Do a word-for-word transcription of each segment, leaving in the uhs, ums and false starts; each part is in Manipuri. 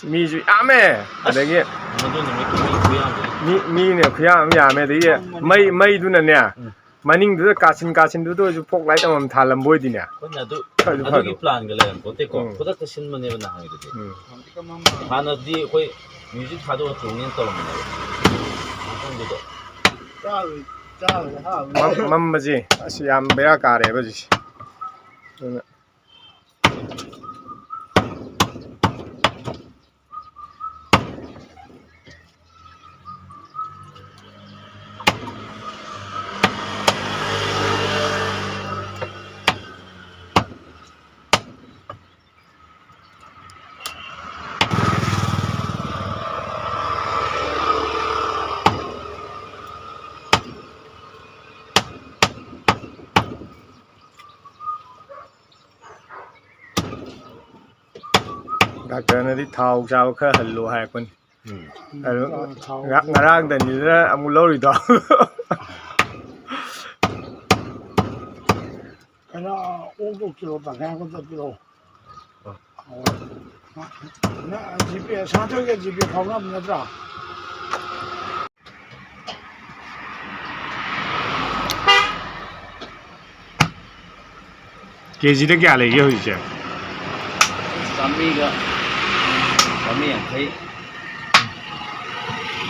ꯃꯤꯁꯨ ꯌꯥꯝꯃꯦ꯫ ꯑꯗꯒꯤ ꯃꯗꯨ ꯅꯨꯃꯤꯠꯀꯤ ꯃꯤ ꯈꯨꯌꯥꯝꯗꯨꯗꯤ꯫ ꯃꯤ, ꯃꯤꯅꯦ ꯈꯨꯌꯥꯝ ꯑꯃ ꯌꯥꯝꯃꯦ꯫ ꯑꯗꯒꯤ ꯃꯩ, ꯃꯩꯗꯨꯅ ꯃꯩꯗꯨꯅꯅꯦ, ꯎꯝ꯫ ꯃꯅꯤꯡꯗꯨꯗ ꯀꯥꯆꯤꯟ ꯀꯥꯆꯤꯟꯗꯨꯗ ꯑꯣꯏꯔꯁꯨ ꯐꯣꯛ ꯂꯥꯏꯠ ꯑꯃꯃꯝ ꯊꯥꯜꯂꯝꯕ ꯑꯣꯏꯗꯤꯅꯦ꯫ ꯑꯩꯈꯣꯏꯅ ꯑꯗꯨ, ꯈꯔꯁꯨ ꯑꯗꯨꯒꯤ ꯐꯗꯧꯕ꯫ ꯄ꯭ꯂꯥꯟꯒ ꯂꯩꯔꯝꯄꯣꯠꯇꯦꯀꯣ꯫ ꯎꯝ꯫ ꯈꯨꯗꯛꯇ ꯁꯤꯟꯕꯅꯦꯕ ꯅꯍꯥꯟꯒꯤꯗꯨꯗꯤ꯫ ꯎꯝ꯫ ꯍꯥꯟꯅꯗꯤ ꯑꯩꯈꯣꯏ ꯃ꯭ꯌꯨꯖꯤꯛ ꯊꯥꯗꯣꯛꯑ ꯇꯧꯅꯤꯅ ꯇꯧꯔꯝꯕꯅꯦꯕ꯫ ꯃꯐꯝꯗꯨꯗ꯫ ꯆꯥꯔꯨꯏ, ꯆꯥꯔꯨꯏ, ꯍꯥꯎꯏ꯫ ꯃꯝ-, ꯃꯝꯕꯁꯦ ꯑꯁ ꯌꯥꯝ ꯕꯦꯔꯥ ꯀꯥꯔꯦꯕ ꯍꯧꯖꯤꯛꯁꯦ꯫ ꯑꯗꯨꯅ ꯗꯥꯛꯇꯔꯅꯗꯤ ꯊꯥꯎ ꯆꯥꯕ ꯈꯔ ꯍꯜꯂꯣ ꯍꯥꯏꯔꯛꯄꯅꯤ꯫ ꯎꯝ꯫ ꯑꯗꯨ ꯊꯥꯎ ꯉ-, ꯉꯔꯥꯡꯗꯅꯤꯗꯅ ꯑꯃꯨꯛ ꯂꯧꯔꯤꯗꯣ꯫ ꯀꯩꯅꯣ, ꯑꯣꯛꯇꯣ ꯀꯤꯂꯣ ꯇꯪꯈꯥꯏ ꯑꯃꯈꯛꯇ ꯄꯤꯔꯛꯑꯣ꯫ ꯑ꯫ ꯅꯪ ꯖꯤꯄꯦ, ꯁꯥꯟꯇꯣꯏꯒ ꯖꯤꯄꯦ ꯐꯥꯎꯅꯕ ꯅꯠꯇ꯭ꯔꯣ? ꯀꯦꯖꯤꯗ ꯀꯌꯥ ꯂꯩꯒꯦ ꯍꯧꯖꯤꯛꯁꯦ? ꯆꯥꯝꯃꯔꯤꯒ, ꯆꯥꯝꯃꯔꯤ ꯌꯥꯡꯈꯩ,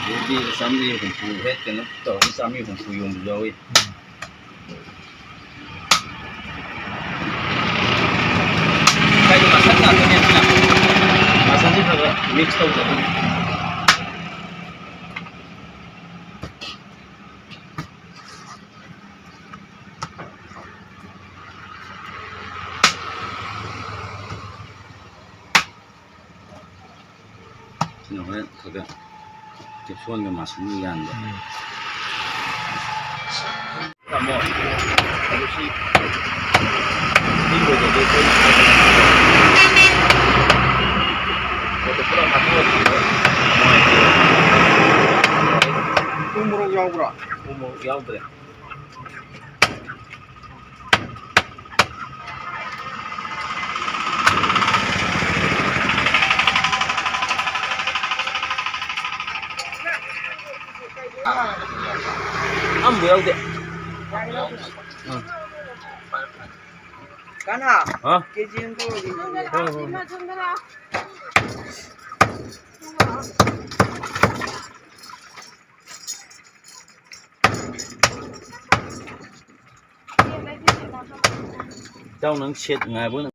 ꯑꯗꯩꯗꯤ ꯆꯥꯝꯃꯔꯤ ꯍꯨꯝꯐꯨ ꯍꯦꯛ ꯀꯩꯅꯣ ꯇꯧꯔꯒ ꯆꯥꯝꯃꯔꯤ ꯍꯨꯝꯐꯨ ꯌꯣꯟꯕꯁꯨ ꯌꯥꯎꯏ꯫ ꯍꯥꯏꯗꯤ ꯃꯁꯟ ꯉꯥꯛꯇꯅꯦ ꯑꯗꯨꯅ꯫ ꯃꯁꯟꯁꯦ ꯈꯔ ꯈꯔ ꯃꯤꯛꯁ ꯇꯧꯗꯕꯅꯤ꯫ ꯁꯤꯅ ꯍꯣꯔꯦꯟ ꯈꯔ ꯈꯔ ꯀꯦꯞꯁꯣꯟꯒ ꯃꯥꯁꯟꯒ ꯌꯥꯟꯕ꯫ ꯎꯝ꯫ ꯇꯥꯃꯣ, ꯑꯗꯨ ꯁꯤ, ꯁꯤ ꯑꯣꯏꯔꯗꯤ ꯑꯩꯈꯣꯏ ꯄꯣꯠꯇꯣ ꯄꯨꯔꯥ ꯍꯥꯠꯇꯣꯛꯑ ꯊꯝꯕ ꯅꯨꯡꯉꯥꯏꯇꯦꯕ꯫ ꯎ ꯃꯣꯔꯣꯛ ꯌꯥꯎꯕ꯭ꯔꯥ? ꯎ ꯃꯣꯔꯣꯛ ꯌꯥꯎꯗ꯭ꯔꯦ꯫ ꯌꯥꯎꯗꯦ꯫ ꯎꯝ꯫ ꯀꯅꯥ? ꯍꯥ? ꯀꯦꯖꯤ ꯑꯃ ꯄꯨꯔꯛꯑꯣ꯫ ꯍꯣꯏ, ꯍꯣꯏ, ꯍꯣꯏ꯫ ꯏꯇꯥꯎ, ꯅꯪ ꯁꯦꯠ ꯉꯥꯏꯕ ꯑꯣꯏꯅ